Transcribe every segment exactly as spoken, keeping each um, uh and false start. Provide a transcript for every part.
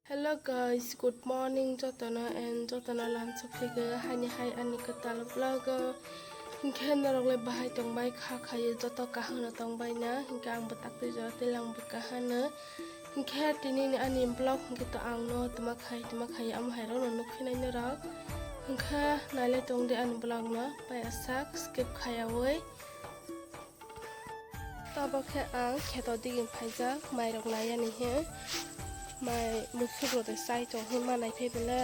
Hello guys, good morning jotono and jotono lamsok thikhe haini hai ani kwtal vlog o. Hinkhe norok le bahai tongbai kha khayo joto kaham no tongbai na hinkhe ang bo taktwi jora tei lang bo kahano. Hinkhe tini ni ani vlog hinkhe to ang no tuma khai tuma khai amo hai rok no nukphinai norok. Hinkhe nailai tongdi ani vlog no pai asak skip khayawi. Tabok khe ang kheto digini phaijak, mairok naiyani he. Mai musuk rok de chai tong he ma naiphai bele.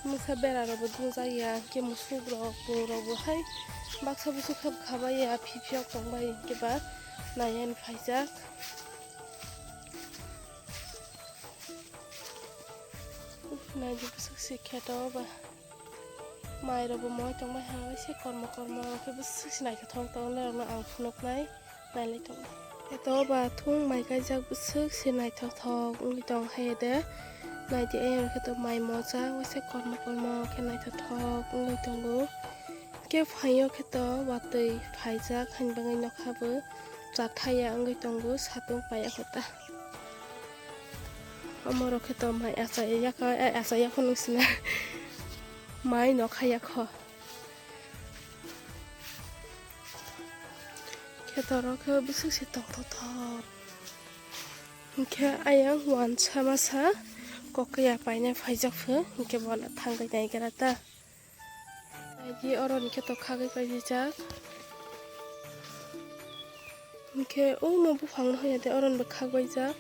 Mungsa bera rok bo dungjak ya, khe musuk rok, bung rok bo hai baksa busuk khe khabai ya, phiphiyok tong bai khe ba naiyani phaijak. Naidi busuk se kheto ba. Mai rok bo moi tong bai ha, se kormo kormo khe bwswk se naithothok tong norok no ang phunuknai nailai tong. Eto ba thung mai kaijak bwswk se naithothok wngwi tong hai de. Naidi ayang khe to mai moja waisa kormo kormo khe naithothok wngwi tongo. Khe phaio khe to watwi phaijak hani bagwi nokha bo chathaya wngwi tongo satung paiya khe ta. Omo rok khe to mai achai ya kho, ai achai ya kho nung sina. Mai no khaya kho. Khe to rok khe bwswk se tongthok thok. Hinkhe ayang wansa masa kokya paina phaijak pho, hinkhe bono thangwi naigra ta. Naidi oro ni khe to khagwi paijak. Hinkhe o mo buphang no hoya de oro ni bo khagwi jak.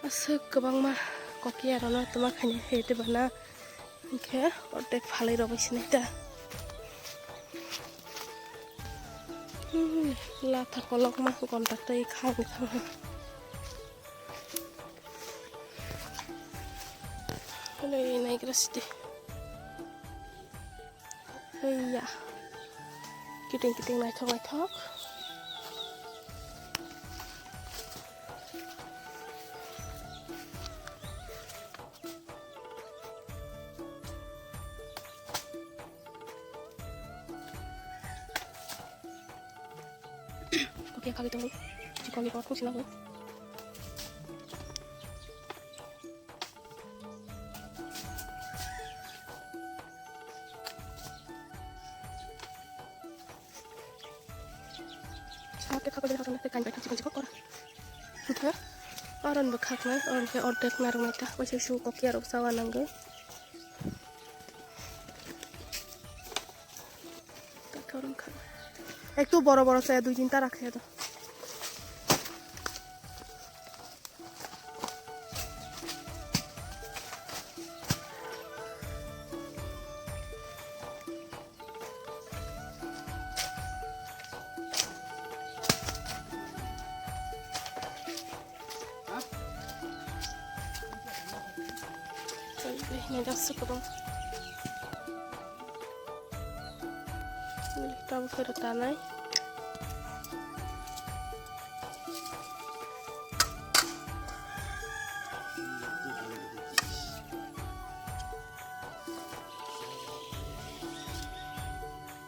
Aswk kwbangma kokya rok no tuma khaini hoya de bana. Hinkhe ordek phalwi rok bai sinai ta. Hmm, latha kolokma gonta tei khagwi thangha. Hwnwi naigra sidi. Haiya. Kiting kiting naithok naithok. Oke, kagwi tongo. Chikon ni kokthum sina bo. Smoke ke khakoi khakoi te kain bai chikon chikon kora. Hwnkhe oron bo khaknai, oron khe ordek narwknai ta, waisa su kokya rok chawa nango. Ektu boro boro se dui tinta rakhe do. Ini dah cukup. Tabuk khe rwtanai.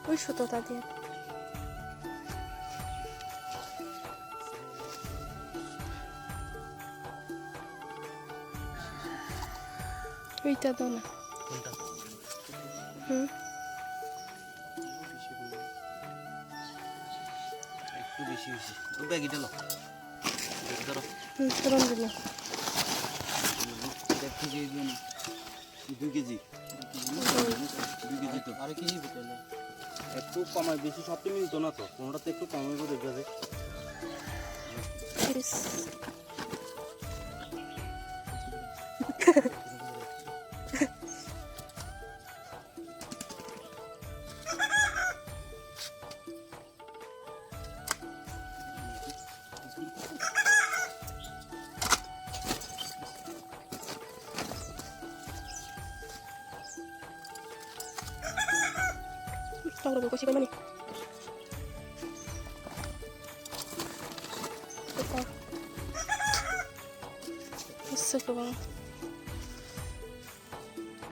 Ui, suto ta dia. Ui, ta dona. Hmm. একটু বেশি হয়েছে। ও ব্যাগ এটা লো। ব্যাগ ধরো। হুম, ধরুন দিলে। এটা কি দিয়ে দিন? দুই কেজি। দুই কেজি তো। আরে কি নিবি তাহলে? একটু কমাই, বেশি সবটা মিলতো না তো। কোনোটাতে একটু কমাই করে দেখবে। তিরিশ। Tau rok ko sikai mani. Asa ko bang.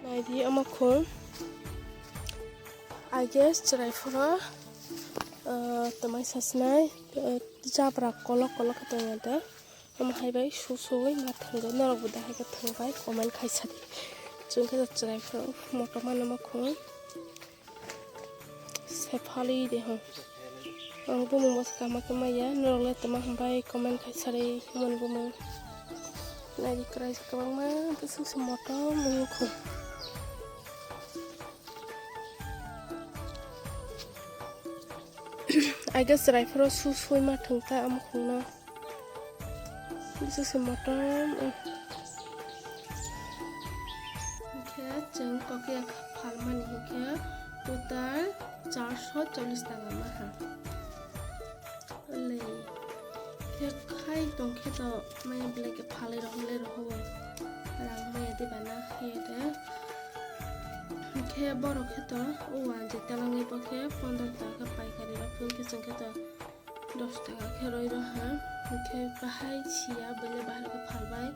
Naidi omo khum. I guess chwrai phuru, uh, twmai sasnai, uh, jabra kolok kolok khe tongya de. Omo hai bai su suwi ma thwngwi norok bo dahai khe thwngbai comment khai sadi. Chwng khe chwrai phuru motom ano ma khung. Sephali de ho. Ang bumung bo se kama khe maya, norok le tama hambai comment khai sari mon bumung. Nai di kwrai se kwbangma bwswk se motom wngwi khung. Ai khe chwrai phuru su suwi ma thwng ta omo khungno. Bwswk se motom. Hinkhe chwng kokya phalmani hinkhe total charsho chollish taka maha. Lei. Khe khai tongkhe to maya belai khe phalwi rohorlai rohor. Rang maya de bana hiya de. Hinkhe borok khe to o ang je telangwi bo khe pondro taka paikari rok phuru khe chwng khe to dos taka khe roi roha. Hinkhe bahai siya, bele bahai khe phalbai.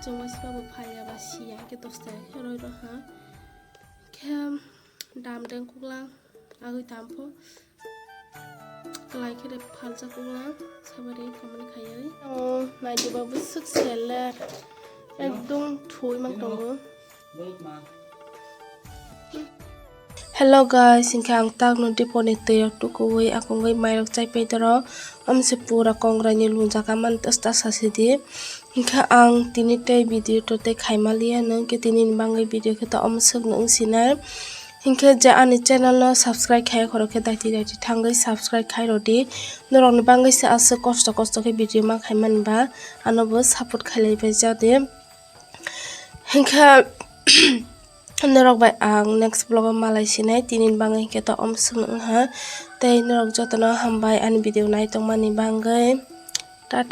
Chwngma siba bo phalya ba siya, hinkhe dos taka khe roi roha. Hinkhe dam deng kuklang agwi tam pho. Kwlai khe de phaljak kuklang, sabari comment khaiwi. O, nai di ba bwswk seller. Ekdom thwi mang tongo. Hello guys, hinkhe ang takno diponi twirok tukuwi akungwi mairok chaipai toro. Omse pura kongrai ni lunjak amani testa sasidi. Hinkhe ang tini tei video to tei khaimaliya nung khe tini ni bangwi video khe to omswk nung sinai. Hinkhe je ani channel no subscribe khaiya khoro khe daiti daiti thangwi subscribe khai rodi. Norok ni bangwi se aswk kosto kosto khe video ma khaimani ba ano bo support khailaibai jadi. Hinkhe norok bai ang next vlog o malai sinai, tini ni bangwi hinkhe to omswk wngha. Tei norok jotono hambai ani video nai tongmani bangwi. Tata.